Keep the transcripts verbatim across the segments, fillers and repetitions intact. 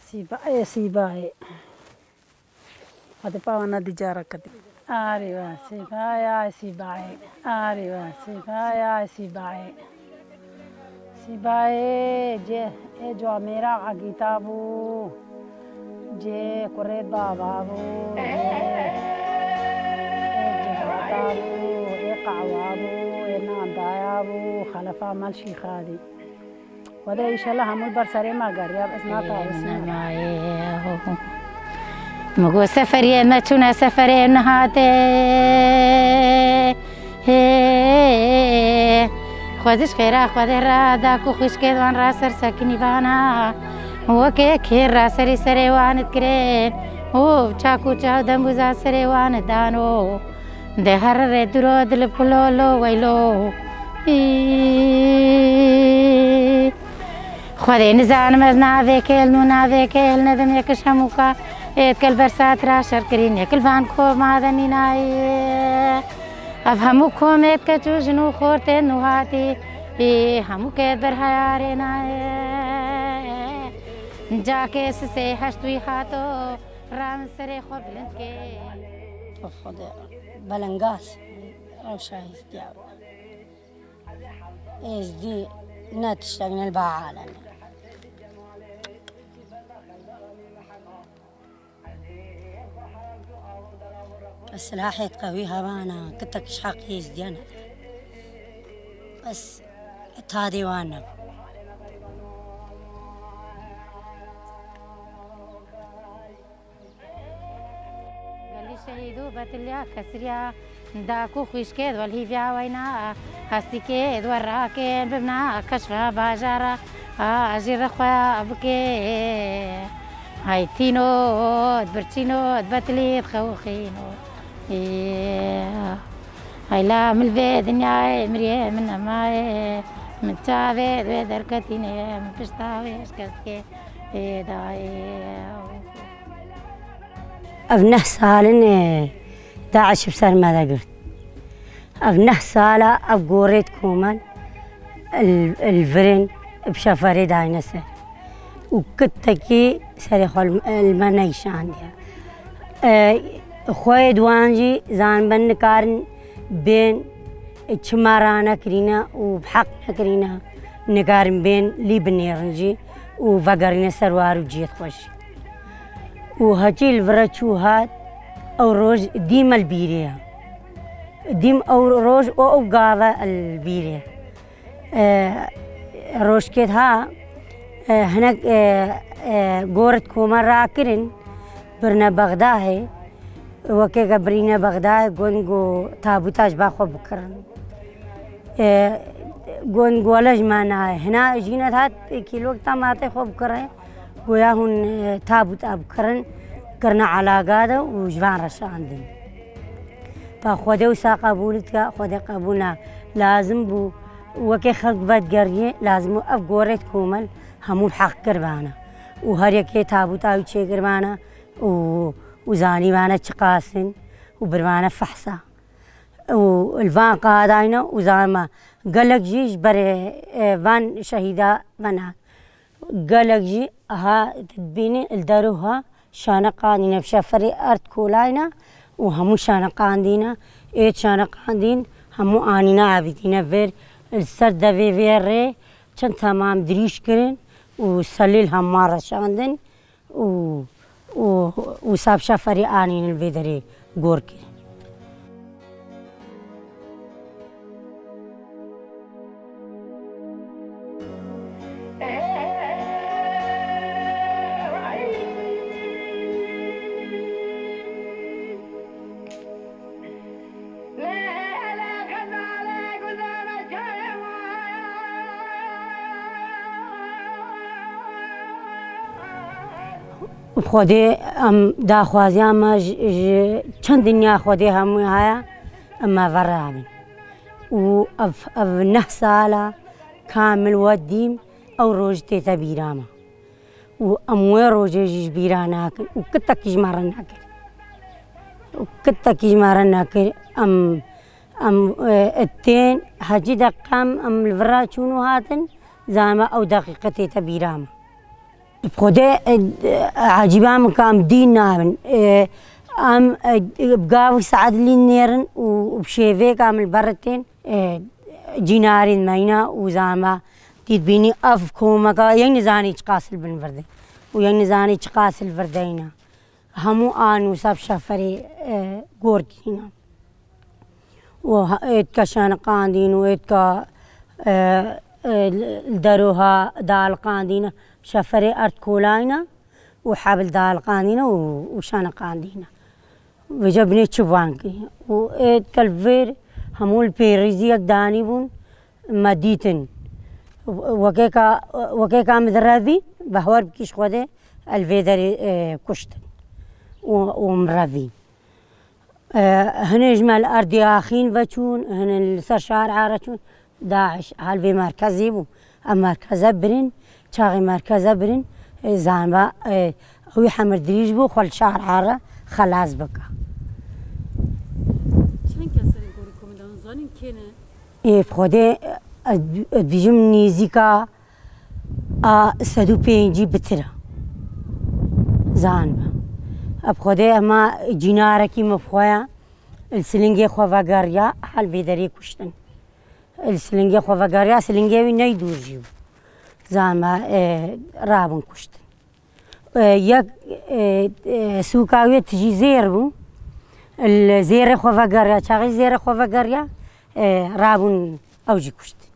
Sîbayê, sîbayê. Hadi pa wana di cara kedi. Arê wa sîbayê, ay sîbayê. Arê wa sîbayê, ay sîbayê. Sîbayê cê ê camêra Egîta bû. Cê kurê baba bû. Cê ê cihata bû. Ê qehwa bû. Ê nandaya bû. Xelefa Mal Şîxadî. Xwedê înşallah hemû li ber serê me geriya, ez natawisim. Min got seferiyê me çûne seferê nehate. Xwezî ji xêra Xwedê re da ku xwişkê wan ra ser sekinî vana. Wekê kêr ra serî serê wan dikirin. Û çak û çaw dem û za serê wan dano. De herre duro dil pulolo weylo. Î. Xwedê nizanim ez navê kêl nû navê kêl nedim yekiş hemûka êtkel bersat ra şer kirîn yekil van koma de nînayê. Ev hemû komêt keç û jin û xortên nû hatî. Î hemû kêt ber heyarê nayê. Cakê sisê heşt wî hato. Ram serê xwe bilind ke. Xwedê belengaz rewşa Êzdiya. Êzdî ne tiştek ne li ba alem. Bes silahê qewî hebana, kitek ji heqê Êzdiya nede. Bes tadê wan nebû. Gelî şehîd û betiliya kesiriya da ku xwîşkê di welhîviya weyna hestîkê di werakê bibna keşfa bajara a jî rexwe bike. Hay tîno, di birçîno, di betilî, di xewxîno. Ê, heyla min li vê dinyayê miriyê min nemayê. Min çavê di wê derketînê, min pişta wê şikestkê. Ê dayê. Ev neh sal in, e, DAIŞ bi ser me de girt. Ev neh sal e, ev gorê di komel, il, il vir in, bi şeferê dayne ser. Û kitekî serê xwe li, li me neyşandiye. E, xweyê di wan jî zanibin nikarin bên, e, çima ranekirîne û bi heq nekirîne, nikarin bên lî binêrin jî û vegerîne ser war û cihê xwe jî. Û heçî li vir re çû hat, ew roj dîme li bîrê ye. Dîm ew roj û ew gave li bîrê ye. E, rojkêt ha, e, hinek, e, e, gor di koma rakirin, birine Bexdayê. Wekê ke birîne Bexdayê, gon go tabûta ji ba xwe bikirin. E, gon gole ji me nayê. Hina jînet hat kîlok tamatê xwe bikire. Goya hûn, e, tabûta bikirin, kirine elaga de û ji van re şandin. Pa Xwedê wisa qebûl dike, Xwedê qebûl na. Lazim bû, wekê xelk vedigeriyê, lazim bû ev gorê di komel hemû heq kiribana. Û her yekê tabûta wî çêkiribana û, û zanîbana çiqas in û biribana fehsa. Û li van qadayne û zanime gelek jî ji berê, e, van şehîda vena. Gelek jî ha dibînî li derû ha şane qandîne, bi şeferê erd kolayne û hemû şane qandîne. Êt şane qandîn, hemû anîne avîtîne vêr, li ser devê vê rê çend temam dirîj kirin û selîl hema reşandin û, û, û wisa bi şeferê anîn li vê derê gor kirin. Xwedê em daxwaziya me ji, ji çend dinya Xwedê hemû haya, em me ve rabin. Û ev, ev neh sala kamil we dîm ew roj tête bîra me. Û em wê rojê jî ji bîra nakin û kitekî ji me re nekir. Û kitekî ji me re nekir. Em, em, e, tên hecî deqem em li vir re çûn û hatin, zanime ew deqîqe tête bîra me. Xwedê, e, ecîba min ka em dîn nabin. E, em, e, bi gav û saet lîn nêrin û, û bi şêvêka min li ber tên, e, cînarên meyna û zama dît bînî ev komeka yek nizanî çiqas li bin vir de û yek nizanî çiqas li vir deyna. Hemû a nûsa bi şeferê, e, gor kirîna. û ha-, êtka şaniqandîn û êtka, e, e, li deroha daliqandîn, şeferê erd kolayna û hebil daliqandîn û, û şaniqandîn. Vêca binê çi van kirî. Û êtka li vêr hemû li pêrîzî yek danî bûn, me dîtin. Wekêka, wekêka min direvî, behwer bikîş Xwedê, el vê derê, e, kuştin. Û, û min revî. E, hinê ji me li erdê axîn veçûn, hinê li ser şar Ara çûn. DAIŞ hal vê merkezê bû. Em merkeze birin, çaxê merkeze birin, e, zanba, e, wî hemir dirîj bû, xwe li şar Ara xelas bike. Çend kes serê gorî komî de zanîn kê ne? Ê, bi Xwedê, e, e, dijim nêzîka a sed û pêncî bitir e. Zan be. Bi Xwedê ema cînarekî min bi xwe ya, li silingê xwe vegeriya, hal vê derê kuştin. Li silingê xwe vegeriya, silingê wî ney dûr jî bû. Zan be, e, rabûn kuştin. E, yek, e, e, sûka wê tijî zêr bû. Li zêrê xwe vegeriya, çaxî zêrê xwe vegeriya, e, rabûn ew jî kuştin.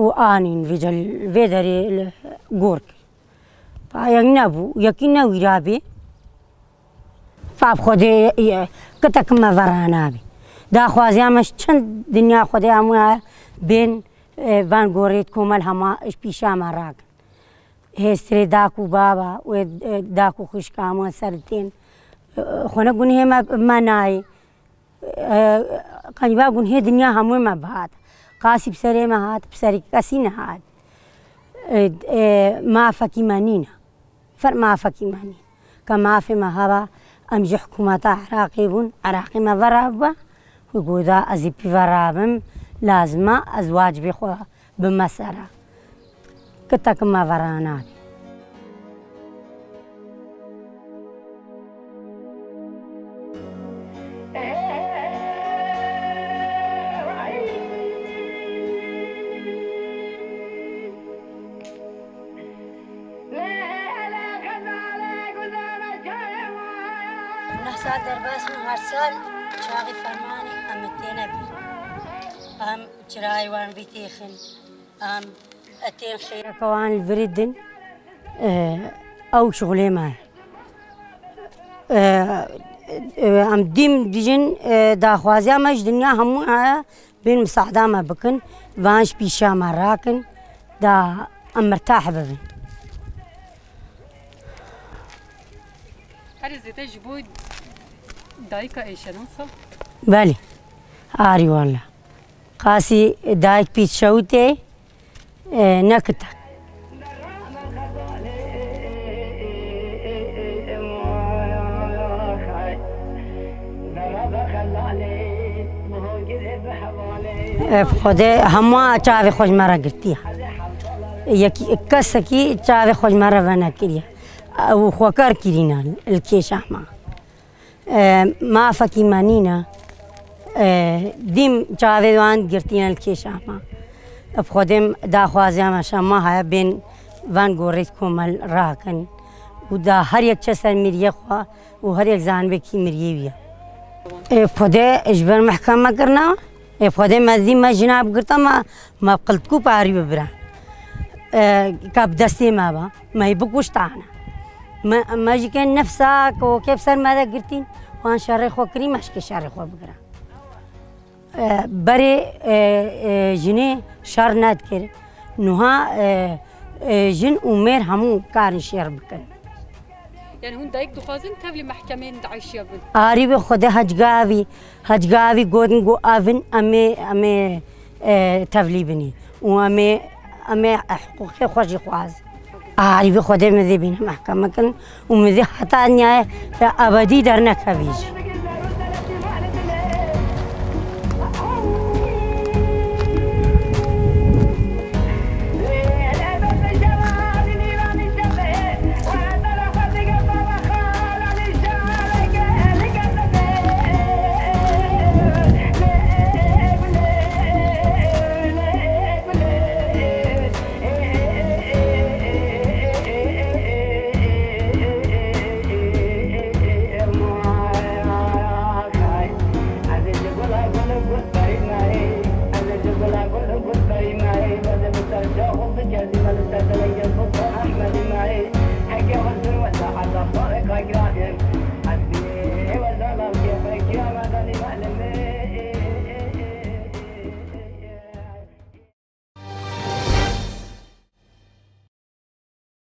û anîn vêca li vê derê li gor kir. Pa yek nebû, yekî newîra bê. Pa bi Xwedê, e, kitek me vera nabê. Daxwaziya me ji çend dinya Xwedê hemû ya bên, e, van gorê komel hema ji pîşa me rakin. Hêstirê dak û baba û, e, dak û xwişka me ser tên. E, xwe ne gunhê me, me nayê. E, qenc ba gunhê dinya hemû me bihat. Qasî bi serê me hat, bi serê kesî nehat. E, e, mafekî me nîne. Fer mafekî me nîne. Ka mafê me heba, em ji hikûmeta Iraqê bûn, Iraqê me vera bibe. Wî goda ez ê pî vera bim, lazim e ez wacibê xwe bime sera. Kitek me vera nabê. Neh sal derbas min, her sal çaxî fermanê em têne bîr. Em çirayê wan vî têxin. Em, e, tên xêreke wan li virî din, e, ew şixulê me. E, e, em dîm dijin, e, daxwaziya me ji dinya hemû heye, bên misaada me bikin, van ji pîşa me rakin, da em mirtah bibin. Herî zêde ji bo dayika êşenos e? Belê. Arî wala. Qasî dayik pît şewitê, e, nekite. E, Xwedê hema çavê xwe ji me re girtiye. Yekî, kesekî çavê xwe ji me re venekiriye. Ew xwe ker kirîne li kêşa me. E, mafekî me nîne. E, dîm çavê wan girtîne li kêşa me. Bi Xwedê daxwaziya me şema heye bên van gorê komel rakin û da her yek çe ser miriyê xwe û her yek zanibê kî miriyê wî ye. Ê, bi Xwedê ji ber mehkeme kirina, ê, bi Xwedê me dî me jina bigirta me, me bi qiltkû parî bibira. E, ka bi destê me ba, me yî bikuştane. Me, me jî kên nefsa ku kê bi ser me de girtîn, wan şerê xwe kirî, me ji kê şerê xwe bigire. E, berê, e, e, jinê şer nedikir. Nuha, e, e, jin û mêr hemû karin şer bikin. Yani hûn dayik dixwazin tevlî mehkemeyên DAIŞiya bin? Arî bi Xwedê hecgavî, hecgavî gotin ku evin em ê, em ê, e, tevlî binî. Û em ê, em ê hiqûqê xwe jî xwazin. Arî bi Xwedê min zê bîne mehkeme kin û min zê heta nihayê ebedî dernekevî jî.